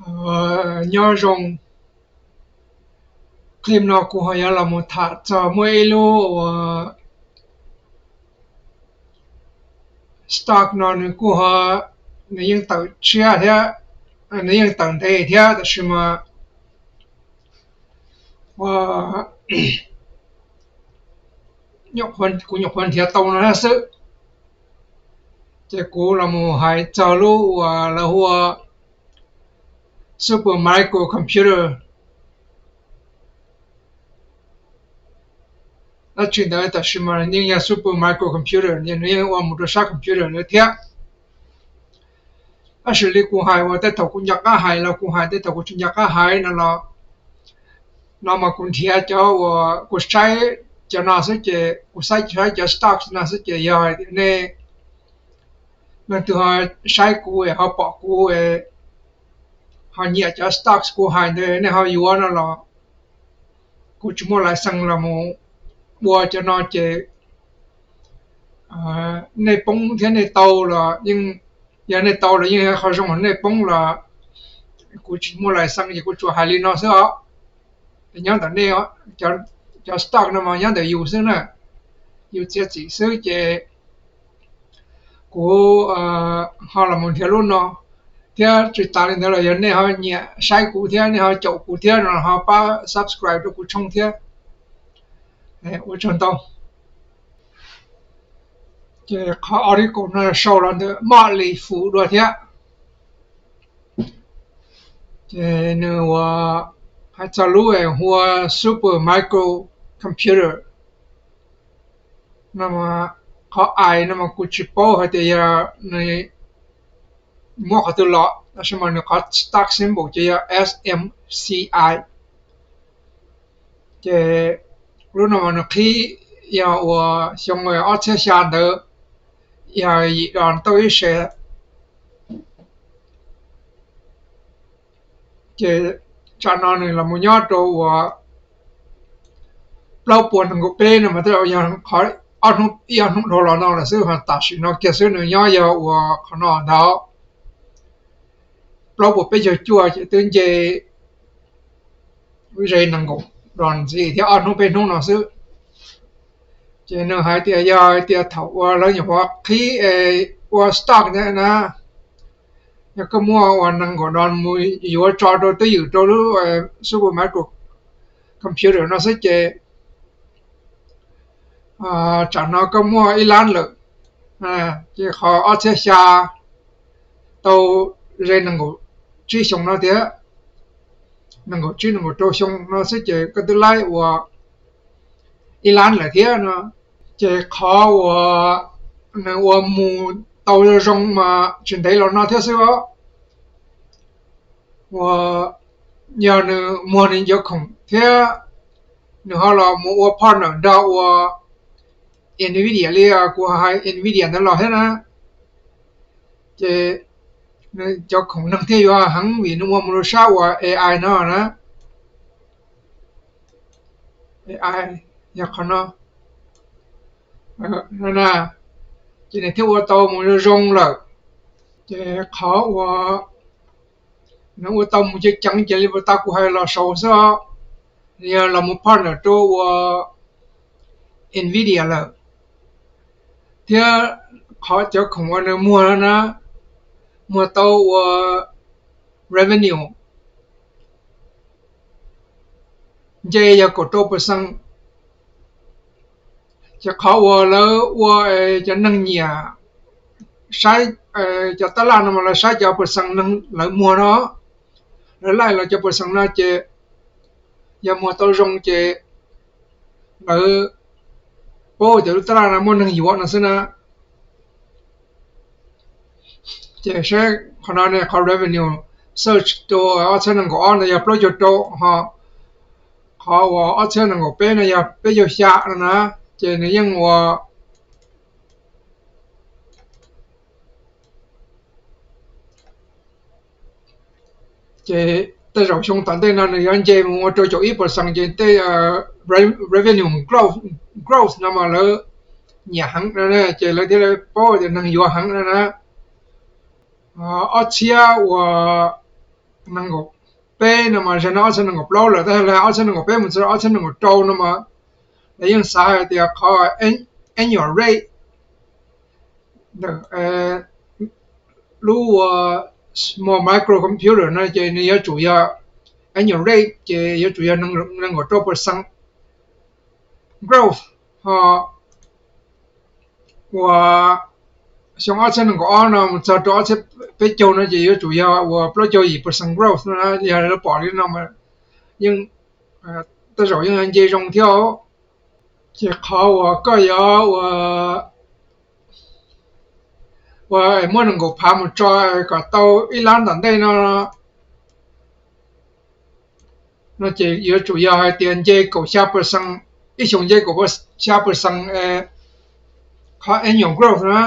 Nyob zoo, clip no kuv ho yuav los mus tham txog muaj ib lub uas stock no nws kuj ho, nws yeej tawm tshiab thiab, nws yeej tawm ntev thiab, tab sis mas ua kuv nyuam qhuav nrhiav tau no xwb. Ces kuv los mus hais txog lub uas lawv hu ua super micro computer dab tsi ntawd, tab sis mas yeej yog super micro computer, nws yeej ua mus rau sab computer ntawd thiab. Tab sis li kuv hais uas tej thaum kuv nco qab hais los kuv hais, tej thaum kuv tsis nco qab hais no los, no mas kuv nrhiav cov uas kuv saib cov no xwb ces kuv saib saib cov stocks no xwb ces yog hais tias nej, leej twg ho saib kuv ho pom kuv ho nyiam cov stocks kuv hais ntawd nej ho yuav no los kuv tsis muaj license los mus ua cov no ces nej poob thiab nej tau los yeej, yog nej tau los yeej yog qhov zoo, nej poob los kuv tsis muaj license ces kuv tsuas hais li no xwb os. Nyob ntawm nej, cov stock no mas nyob ntawm yus xwb na, yus txiav txim xwb ces kuv ho los mus nrhiav lub no. Thiab tsis tas li ntawd los yog nej ho nyiam saib kuv thiab nej ho caum kuv thiab no ho pab subscribe rau kuv channel thiab. Ua tsaug ntau. Ces qhov article no sau los ntawm Motley Fool dua thiab. Ces nws ua hais txog lub hu ua super micro computer no, qhov I no mas kuv tsis paub hais tias yog nws muab qhov twg los, tab sis mas nws qhov stock symbol ces yog S M C I. Ces lub no mas nws qhib yog uas xyoo ob txhiab xya ntawd, yog yim dos tauj ib se. Ces tsam no nws los mus nyob rau uas plaub puas nees nkaum peb no mas twb yog qhov ib ob hnub dhau los no lawm xwb, ho tam sim no kiag xwb nws nyob yog uas qhov no ntawd plaub puas peb caug cuaj ces twb nce ze nees nkaum dos ntxiv thiab ob hnub peb hnub no xwb. Ces nws hais tias yog tias thaum uas lawv nyuam qhuav qhib ua stock ntawd na, yog koj muaj uas nees nkaum dos mus yuav tso rau twj ywm rau lub super micro computer no xwb ces tsam no koj muaj ib lab lawm, ces qhov ob txhiab xya tau ze nees nkaum tsib xyoo no thiab, nees nkaum tsib nees nkaum rau xyoo no xwb ces koj twb laib uas ib lab lawm thiab no. Ces qhov uas nws ua mus tau zoo zoo mas tsis ntev los no thiab xwb os. Uas yog nws muag nws cov khoom thiab nws ho los mus ua partner nrog ua Nvidia li kuv hais Nvidia ntawd los thiab na, ces nws cov khoom neeg thiaj yuav heev vim nws ua mus rau sab uas A I no na. A I yog qhov no, ces nws thiaj ua tau mus zoo zoo lawm. Ces qhov uas nws ua tau mus ceev ceev ces li puas tas kuv hais los saud xwb os, yog los mus partner rau ua Nvidia lawm, thiab qhov cov khoom uas nws muag no na, muag tau ua revenue nce yog kaum rau percent. Ces qhov uas lawv ua cov neeg nyiam saib cov tab laj no mas lawv saib cov percent neeg lawv muag no, lawv laij los cov percent no ces yog muag tau zoo ces lawv paub tias lub tab laj no muaj neeg yuav no xwb na. Ces saib qhov no ne, qhov revenue search rau ob txhiab nees nkaum ob no yog plaub caug rau, ho qhov uas ob txhiab nees nkaum peb no yog peb caug xya no na. Ces nws yeej ua, ces tej zaum xyoo tom ntej no nws yuav nce mus ua rau caum ib percent ces tej revenue growth, growth no mas lawv nyiam heev no, ces lawv thiaj li paub tias neeg yuav heev no na. Ob txhiab uas nees nkaum peb no mas, zaum no ob txhiab nees nkaum plaub lawm, tab sis ob txhiab nees nkaum peb mus txog ob txhiab nees nkaum rau no mas, lawv yeej xav hais tias qhov annual rate, lub ua small microcomputer no ces nws yuav tsum yog annual rate ces yuav tsum yog nees nkaum rau percent growth, ho uas xyoo ob txhiab nees nkaum ob no mus txog rau ob txhiab peb caug no ces yuav tsum yog uas plaub caug yim percent growth no. Yog lawv pom li no mas yeej, tej zaum yeej nce zoo thiab. Ces qhov uas koj yuav ua, uas muab nees nkaum phav mus tso kom tau ib lab tom ntej no, no ces yuav tsum yog hais tias nce kaum xya percent, ib xyoos nce kaum xya percent qhov annual growth na,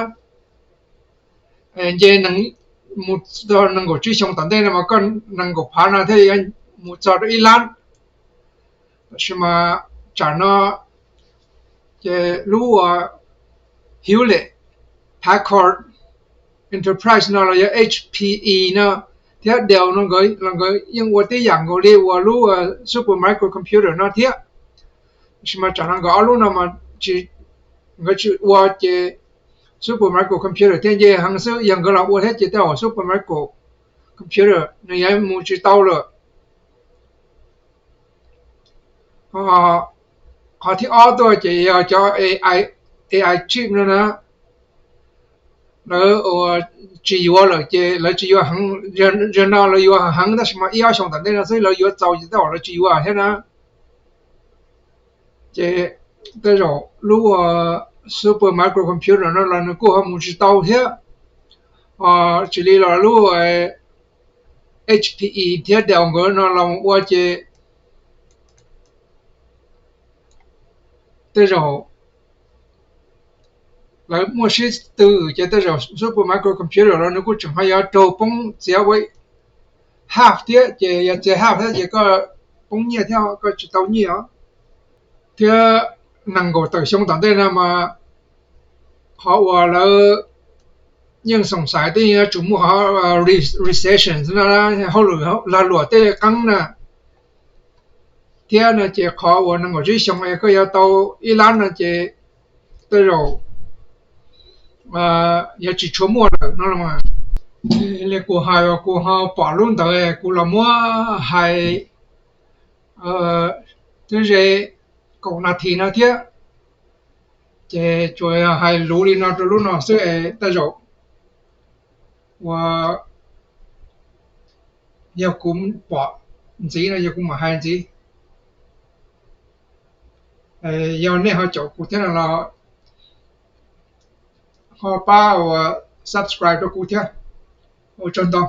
nce mus txog nees nkaum tsib xyoo tom ntej no mas koj nees nkaum phav no thiaj yuav mus txog rau ib lab. Tab sis mas tsam no ces lub uas Hewlett Packard Enterprise no los yog H P E no thiab Dell no nkawd los nkawd yeej ua tib yam nkaus li uas lub super micro computer no thiab. Tab sis mas tsam no nkawd ob lub no mas nkawd tsis ua ces super micro computer thiaj nce heev xwb. Yog nkawd los ua thiab ces tej zaum super micro computer nws yuav mus tsis tau lawm. Qhov thib ob tuaj ces yog cov A I chip no na, lawv tsis yuav lawm ces lawv tsis yuav heev, zaum no lawv yuav heev tab sis mas ib ob xyoos tom ntej no xwb lawv yuav txaus ces tej zaum lawv tsis yuav thiab na. Ces tej zaum lub super micro computer no los nws kuj ho mus tsis tau thiab. Tsis li los lub H P E thiab Dell nkawd no los ua ces tej zaum lawv muaj sib tw ces tej zaum super micro computer los nws kuj tseem ho yuav raug poob txiav ua half thiab ces yog txiav half thiab ces koj poob nyiaj thiab koj tsis tau nyiaj os. Thiab nees nkaum tawm xyoo tom ntej no mas qhov uas lawv yeej xoom xaiv twb yuav tsum muaj qhov recession no, hauj lwm lag luam tej qeeb na. Thiab no ces qhov uas nees nkaum tsib xyoo es koj yuav tau ib lab no ces tej zaum yuav tsis tshua muaj lawm no. Li kuv hais uas kuv ho pom lub ntawd kuv los muab hais twb ze kaum nas this no thiab. Ces tsuas hais luv li no rau lub no xwb es tej zaum uas yog kuv pom ntxiv no yog kuv mam hais ntxiv. Yog nej ho caum kuv thiab no los ho pab ua subscribe rau kuv thiab. Ua tsaug ntau.